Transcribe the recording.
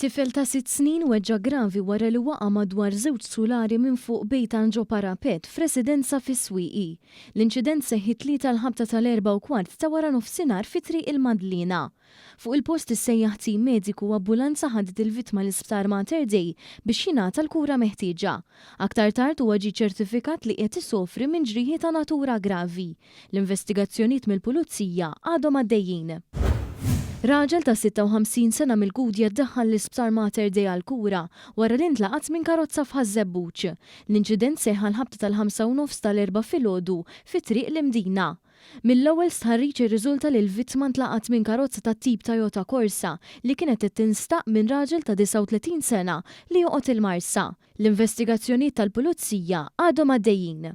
Tifel ta' sitt snin weġġa' gravi wara li waqa' madwar żewġ sulari minn fuq bejta ġo parapet f'residenza fis-Swieqi. L-inċident seħħ it-Tlieta għall-ħabta tal-erbgħa u kwart ta' waranofsinhar fi Triq il-Madliena. Fuq il-post issejjaħ tim mediku u abbulanza ħadet il-vittma l-Isptar Mater Dei biex jingħata l-kura meħtieġa. Aktar tard huwa ġie ċertifikat li qiegħed isofri minn ġrieħi ta' natura gravi. L-investigazzjonijiet mill-Pulizija għadhom għaddejjin. Raġel ta' 56 sena mill-Gudja ddaħħal l-Isptar Mater Dei għall-kura wara li ntlaqat minn karozza f'Ħaż-Żebbuġ. L-inċident seħħ għall-ħabta tal-ħamsa u nofs tal-Erbgħa filgħodu fi Triq l-Imdina. Mill-ewwel stħarriġ irriżulta li l-vittma ntlaqat minn karozza tat-tip Toyota Corsa li kienet qed tinstaq minn raġel ta' 39 sena li joqgħod il-Marsa. L-investigazzjonijiet tal-Pulizija għadhom għaddejjin.